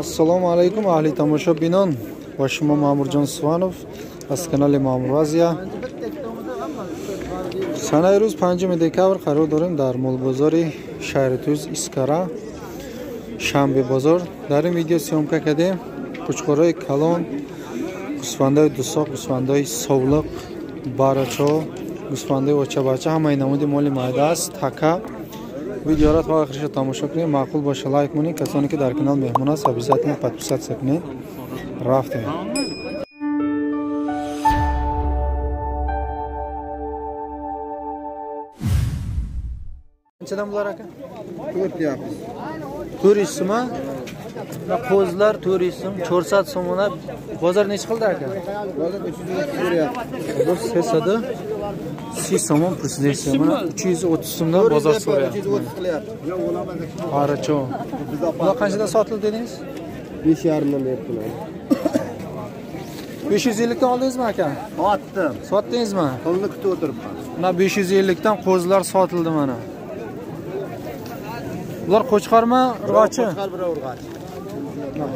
Assalomu alaykum ahli tomoshabinон. Бо шумо Маъмурҷон Суванов аз канали Маъмур Азия. Санаи рӯз 5 декабр қарор дорем дар молбозори шаҳри Туз Искара, шанбе бозор. Дар ин видео съёмка кардем қучқорҳои калон, гӯсфандаи дусоқ, гӯсфандаи совлиқ, барачо, гӯсфандаи очабача, ҳамаи намуди моли майда аст. Така видеоро то охирша тамошо кунед, маъқул боша лайк монед. Касоне ки дар канал меҳмон аст, обязательно подписаться кунед. Рафтем. Qanchadan bular aka? 4 deyapmiz. 400 so'm. Qo'zlar 400 so'm, 400 so'mona. Bozor necha qildi aka? Bozor 330 beryapti. Bozor 330 so'm prezident. Mana 330 so'mdan bozor so'rayapti. 330 qilyapti. Qaracho. Bular qanchadan sotildi dedingiz? 5,5 dan beribdilar. 550 dan oldingizmi aka? Sotdim. Sotdingizmi? Pulni kutib o'tiribman. Mana 550 dan qo'zlar sotildi mana. Bular qo'chqormi, urg'ochi? Qo'chqor bir urg'ochi.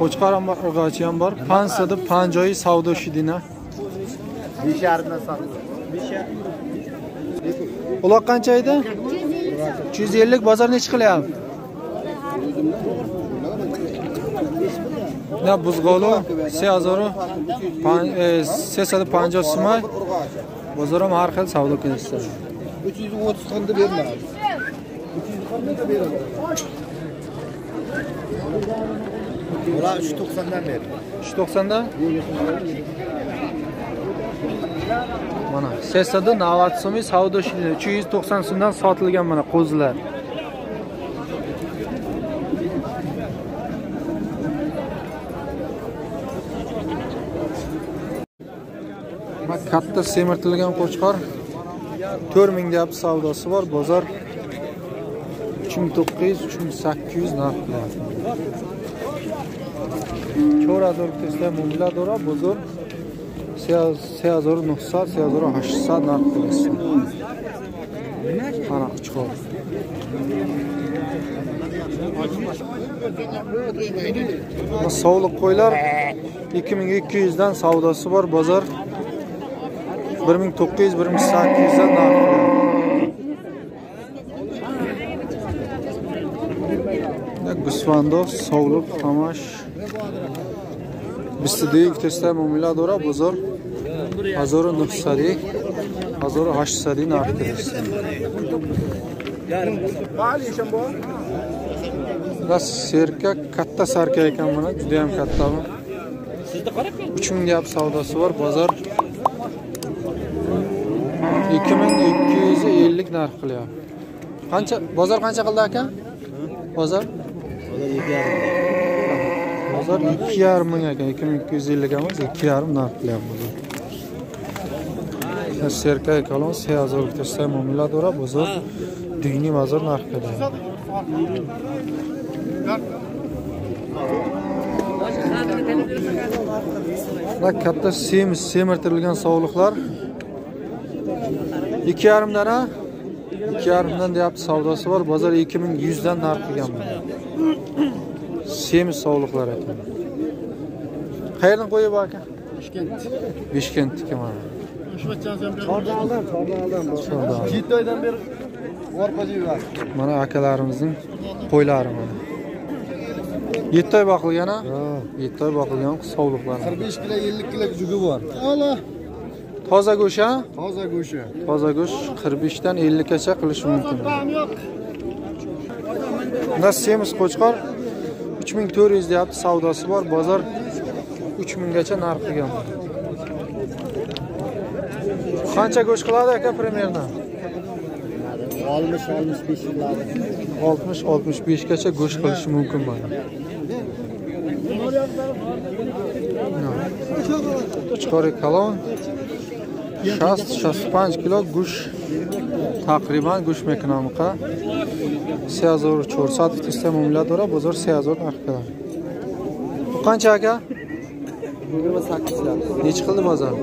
Qo'chqor ham bor, urg'ochi ham bor. 550 savdo shidina. 5,5 dan sotildi. 5,5. Uloq qancha edi? 350. Bozor necha qilyapti? Na buzg'olu 3350 so'm. Bozor ham har xil savdo qilishdi. 330 qildi bermadi. 300 qildi beradi. Ular 390 dan berdi. 390 dan? Mana 390 so'm savdo shildi. 390 so'mdan sotilgan mana qo'zilar. Mana katta semirtilgan qo'chqor 4000 deyapti savdosi bor. Bozor 3900, 3800 narx qilyapti. 4000 testlar muomala dora, bozor 3900, 3800 narx qilyapti. Mana qo'chqor. Mana sovliq qo'ylar 2200 dan savdosi bor. Bozor 1900, 1800 dan narx qilyapti. Gusfandov sovliq hamash 22 testlar muomala dora, bozor 1900, 1800 narx qilyapti. Serka katta sarka ekan mana, juda ham katta bu. 3000 deyapti savdosi bor. Bozor 2250 narx qilyapti. Qancha bozor qancha qildi aka? Bozor 2,5. Bozor 2,5 ming ekan, 2250 emas, 2,5 narx qilyapti bozor. Serka kalon 3000 testa muomala dora, bozor duyni bozor narx qilyapti. Mana katta semiz semirtirilgan sovliqlar 2,5 dan, 2,5 dan deyapti savdosi bor. Bozor 2100 dan narx qilgan. Semiz sovliqlar ekan. Qayerdan qo'yib aka? Bishkent. Bishkentniki mana. Chordan. 7 oydan beri Mana akalarimizning qo'ylari mana. 7 oy boqilgan ha? 7 oy boqilgan sovliqlar. 45 kilo, 50 kilo jugi bor. Ala. Toza go'sht ha? Toza go'shti. Toza go'sht 45 dan 50 gacha qilishi mumkin. Bunda semiz qo'chqor 3400 deyapti, savdosi bor. Bozor 3000 gacha narx qilgan. Qancha go'sht qiladi aka примерно? 60-65 qiladi. 60-65 gacha go'sht qilishi mumkin mana. Qo'chqori kalon 60-65 kilo go'sht taqriban go'sht mekinamiqa. 3400 testa muomala dora, bozor 3000 narx qiladi. Bu qancha aka? 28 lira. Necha qildi bozor?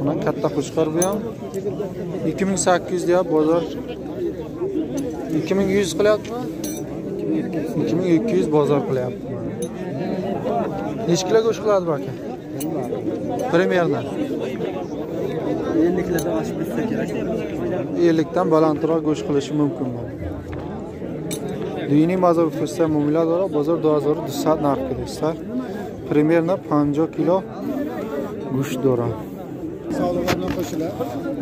Mana katta qo'chqor bu ham 2800 deyapti bozor. 2100 qilyaptimi? 2200 bozor qilyapti. Necha kilo go'sht qiladi bu aka? Примерно 50 kilodan oshib ketsa kerak. 50 dan balandroq go'sht qilishi mumkin bu. Дини базар гуфтаста муомила дора, бозор 2200 нарх кидаста. Примерно 50 kilo go'sht dora.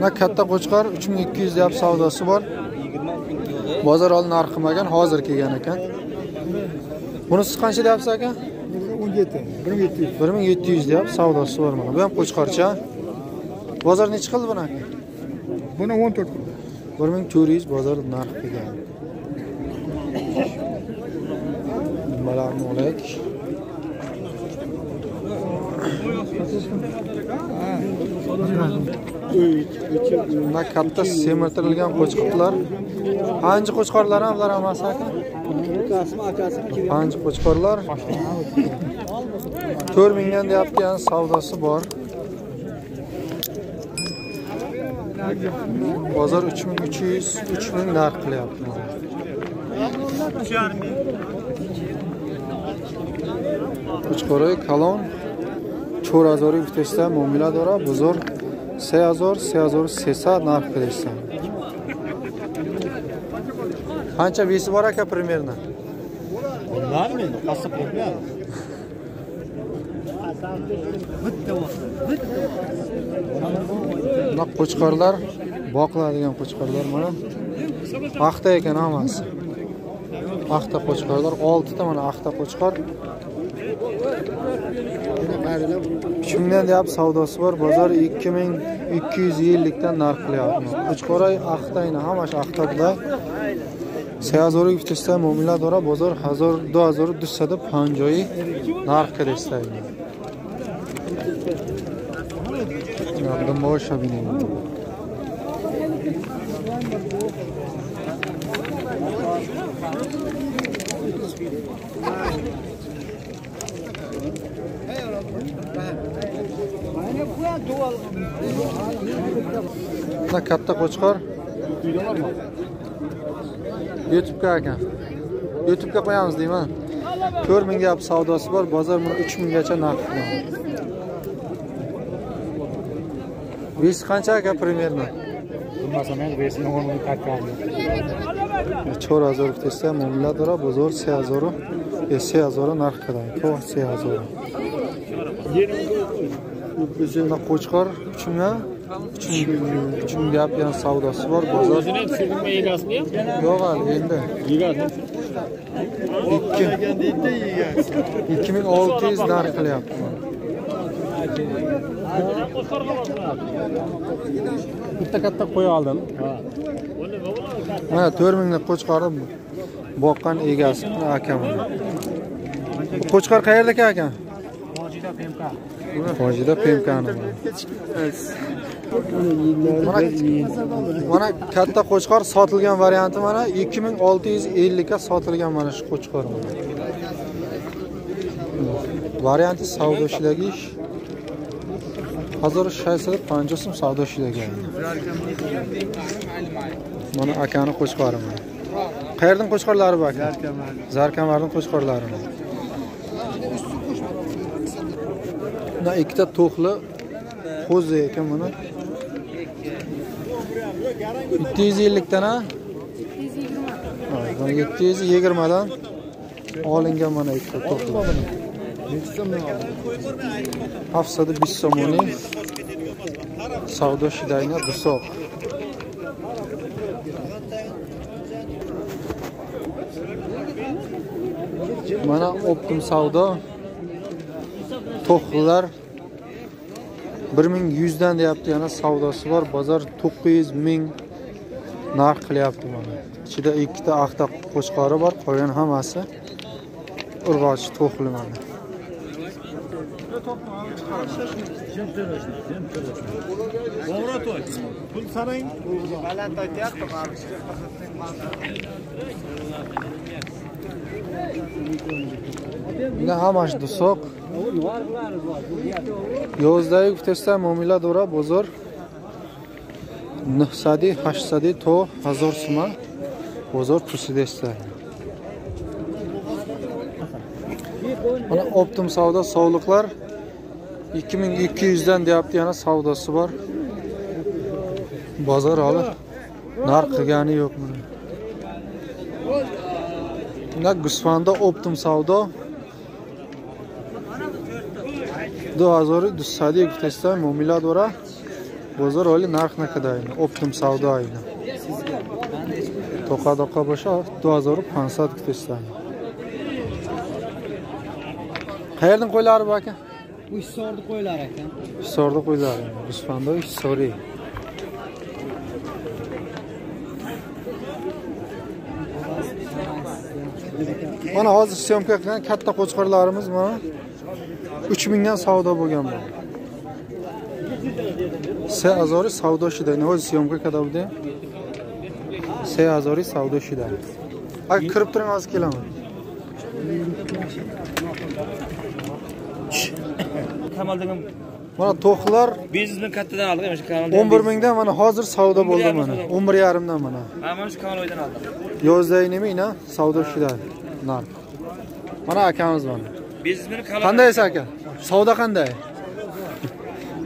Na katta qo'chqor 3200 deyap savdosi bor. Bozor hali narx qilmagan, hozir kelgan ekan. Bunisi qancha deyapsiz aka? 17. 1700. 1700 deyap savdosi bor mana. Bu ham qo'chqorcha. Bozor necha qildi buni aka? Buni 14 qildi. 1400 bozor narx qilgan. Nimalarni olaylik? Mana katta semirtirilgan qo'chqorlar. Qancha qo'chqorlar ham ular hammasi aka? Qancha qo'chqorlar? 4000 dan deyapti, yani savdosi bor. Bozor 3300, 3000 narx qilyapti. Qo'chqorlar kalon 4000 гуфтаста муомила дора, бозор 3000, 3300 нарх қилишса. Qancha vesi bor aka примерно? Bunlarmi? Qassob qo'ymaydi. Mana qo'chqorlar, boqiladigan qo'chqorlar mana. Paxta ekan hammasi. Paxta qo'chqorlar 6 ta mana axta qo'chqor. 3000 dan deyap savdosi bor, bozor 2250 dan narx qilyapti. Qo'chqoray axtayni hammasi axta bular. 3000 гуфтаста муомила дора, бозор 2250 нарх кидаста. Dumbosh бинем. Mana katta qo'chqor. YouTube'ga aka. YouTube'ga qo'yamiz deyman. 4000 ga savdosi bor, bozor buni 3000 gacha narx qilgan. Vesi qancha aka примерно? Bilmasam endi vesini 10 tarkandi. 4000 гуфтаста муомила дора, бозор 3000, 3000 narx qilgan. To'g'ri 3000. Mana qo'chqor 3000 3000 gap yan savdosi bor, bozor. O'zini tushirma egasini ham? Yo'q hali endi. 2600 narx qilyapti. Bitta katta qo'y oldim. Mana 4000 lik qo'chqorni boqqan egasi akam. Qo'chqor qayerdaki aka? Hojida PMK. Hojida PMKni. Mana katta qo'chqor sotilgan varianti mana 2650 ga sotilgan mana shu qo'chqor. Varianti savdo ishidagi ish. 1650 so'm savdo ishidagi. Mana akani qo'chqori mana. Qayerdan qo'chqorlari bu aka? Zarkamarning qo'chqorlari. Mana ikkita to'xli qo'zi ekan mana. 750 dan ha? 720 dan olingan mana ikkita to'xli. 720 so'moni savdo shidayna dusoq. Mana optim savdo to'xlilar 1100 dan deyapti, yana savdosi bor. Bozor 900 ming narx qilyapti mana. Ichida ikkita axta qo'chqori bor, qolgan hammasi urg'ochi to'xli mana. Bunda hammasi dusoq. 11 гуфтаста муомила дора, бозор 900, 800 то 1000 сӯма бозор пурсидаста. Mana optim savdo sovliqlar 2200 dan deyapti, yana savdosi bor. Bozor holi narx qilgani yo'q mana. Bunda Gusfanda optim savdo 2200 guftasdan muomala dora. Bozor holi narx nakada ayni, optim savdo ayni. Toqa-toqa bo'sha 2500 guftasdan. Qayerdan qo'ylari bu aka? Bu Hisorda qo'ylar aka. Hisorda qo'ylari. Gusfanda Hisoriy. Mana hozir syomka qilgan katta qo'chqorlarimiz mana 3000 dan savdo bo'lgan bu. 3000 savdo shida. Ne hozir syomka qadabdi? 3000 savdo shida. Aka kirib turing, hozir kelaman. Kamal degan mana to'qlar 500 ming kattadan oldik, mana shu kanaldan 11 mingdan mana hozir savdo bo'ldi mana. 11,5 dan mana. Ha, mana shu kanaldan oldik. Yozdagi nima savdo shida narx. Mana akamiz mana. 500 ming kanal. Qanday aka? Savdo qanday?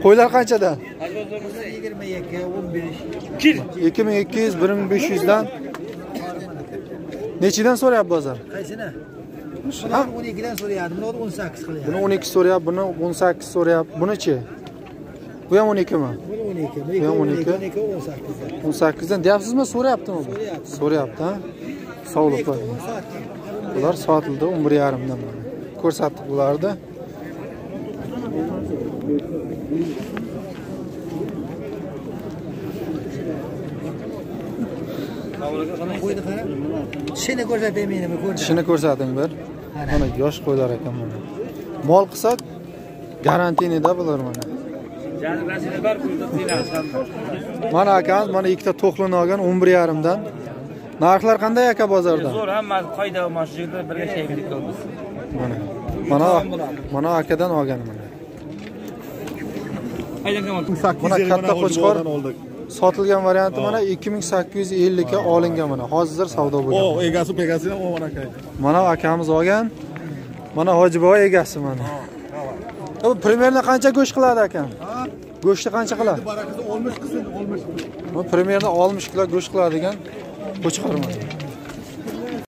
Qo'ylar qanchadan? 22, 15. 2200, 1500 dan. Nechidan so'rayapti bozor? Qaysini? Buni 12 dan so'rayapti, buni 18 qilyapti. Buni 12 so'rayapti, buni 18 so'rayapti. Buni-chi? Bu ham 12 mi? Buni 12, bu ham 12, 18 dan. 18 dan deyapsizmi, so'rayaptimi bu? So'rayapti, ha? Sovliqlar. Bular sotildi 11,5 dan mana. Ko'rsatdik bularni. Qo'yni qara. Tishini ko'rsatay meni, ko'rdi. Tishini ko'rsating bir. Mana yosh qo'ylar ekan mana. Mol qilsak garantinida bular mana. Mana akamiz mana ikkita to'xlini olgan 11,5 dan. Narxlar qanday aka bozorda? Zo'r, hammasi qoida mana shu yerda birga shaylik qilamiz. Mana. Mana mana akadan olgan mana. Mana katta qo'chqor sotilgan varianti mana 2850 ga olingan mana. Hozir savdo bo'lgan. O, egasi pegasi ham mana aka. Mana akamiz olgan. Mana Hojiboy egasi mana. Bu примерно qancha go'sht qiladi akam? Go'shtni qancha qiladi? Barakasi 60 qilsin, 60. Bu примерно 60 kilo go'sht qiladigan qo'chqor mana.